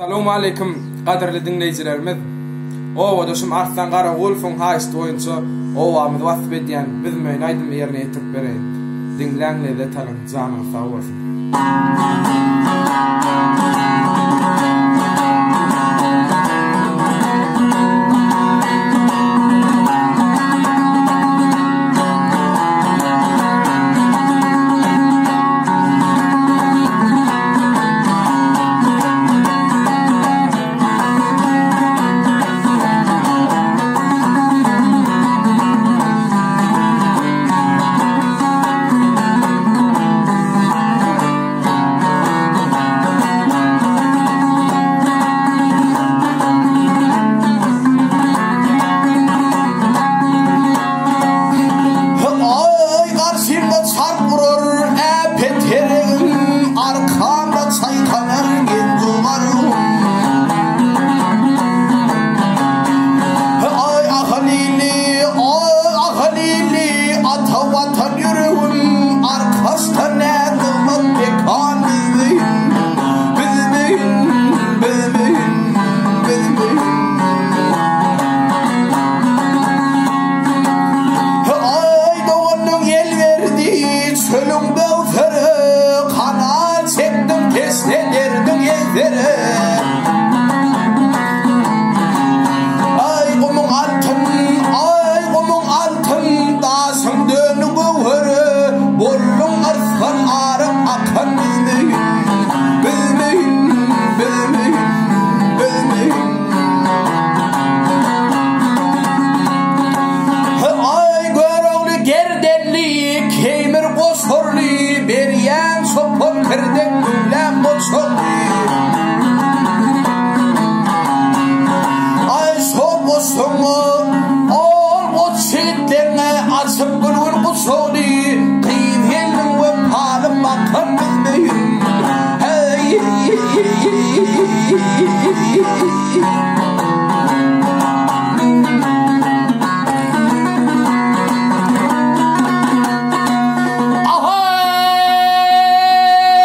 Salowmaleýkim gadyrly diňleýjilerimiz! Obadaşym Arslan Garagulowyň haýyşty boýunça obamyzy wasp edýän Büzmeýin aýdymy ýerine ýetirip bereýin. Diňläň lezzet alyň, janyňyz sag bolsun! Aý garşymda çarp urar äpet heregim, Arkamda çaýkanar genjugarym. Aý Ahalyly, aý Ahalyly, ata Watan ýüregim, Arkaçda nä nygmat mekan bizmeýin, Bizmeýin, bizmeýin, bizmeýin. Aý doganyň el berdi çölüň böwsere, Kanal çekdiň teşne derdiň ýegsere. Aý gumuň altyn, aý gumuň altyn, daşyň döndi göwhere, Bolduň yrsgan aryp akan bizmeýin, Bizmeýin, bizmeýin, bizmeýin. Aý Görogly gerdenli, keýmir goşarly, Berýän çopan kirdek güwläp goçarly. Aý şol goşuňa, ol goç ýigitlerňe Açyp gülgün guçagny, Gyz-gelniň wepaly bakan bizmeýin. Heý!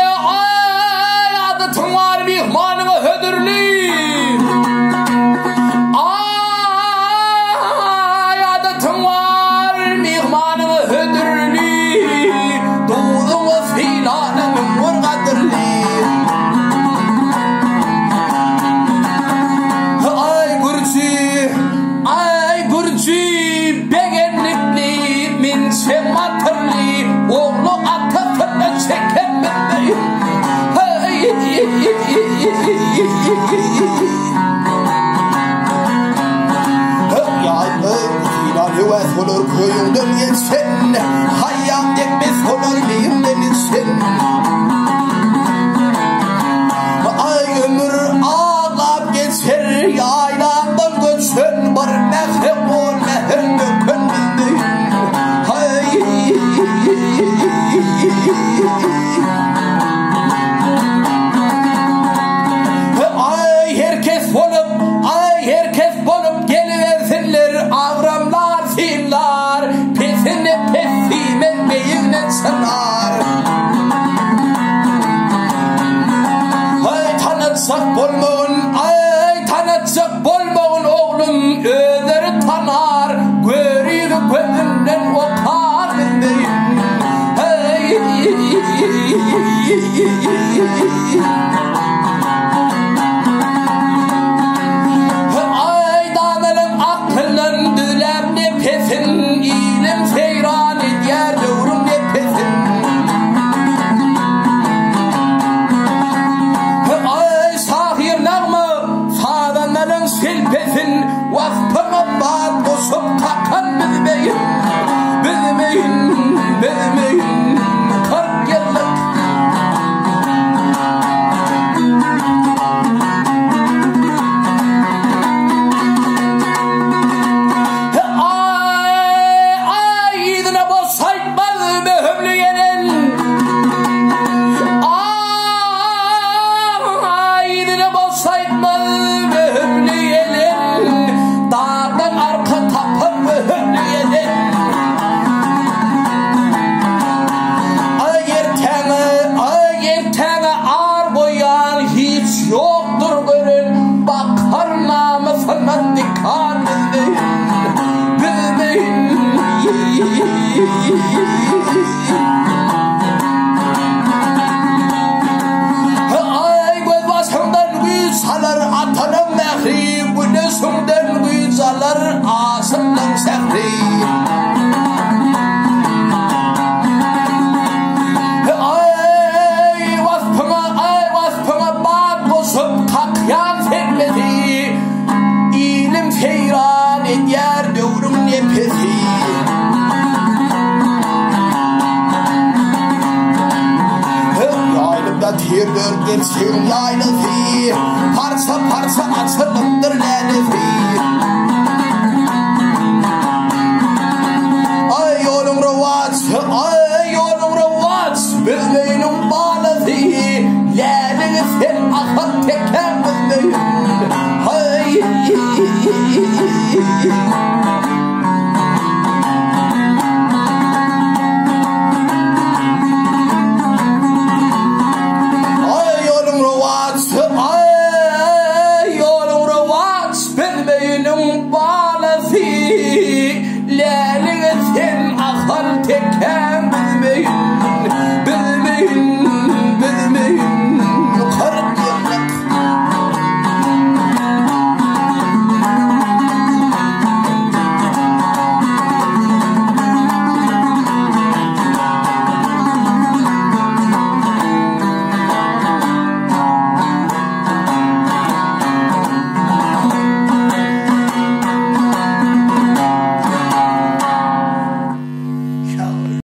Ahaý, adatyň bar myhmanyňa hödürli. Aý, adatyň bar myhmanyňa hödürli. Duzuňy sylana 1001 gadyrly. Aý gürji, aý gürji begenlikli, minçe matyrly, ogly atasyna çeken bizmi? Ýaý, sylan höwes bolar köýüňden geçen, Haýýam dek mes bolar meýiňden içen. Aý ömür aglap geçer ýaýlaňdan göçen bir mähre gol mähir döken bizdi. Haý. Aý her kes bolup, aý her kes bolup gelibersinler agramlar synlar pesine pes diýmez beýigne çynar. Aý tanatjak bolmagyn, aý tanatjak bolmagyn oglum özleri tanar, görügi gözünden okar bilmeýin. Aý dananyň aklyndan düzläp nepesin, Ilem seýran edýär döwrüň depesin. Aý şahyr nagma, sazandalaň şelpesin, Waspyňa bat goşup kakan bizmeýin, Bizmeýin, bizmeýin, 40 ýyllyk. Aý, yzyna boş gaýtmaz möhümli gelen. Aý, yzyna boş gaýtmaz möhümli gelen. Dagdan arka tapar möhümli gelen. Aý, ertäňe, aý, ertäňe ar goýan hiç ýokdur gören. Ortasyndan dikan düzmeýin, düzmeýin. Aý gözbaşyňdan güýç alar atanyň mähri, Güneşiňden güýç alar aşyklaň sähri. Aý waspyňa, aý waspyňa bat goşup kakýan sellesi, Ilim seýran edýär döwrüň nepesi. Ýaýlymda ter dörüp gerçegiň ýaýlasy, Parça-parça açylypdyr lälesi.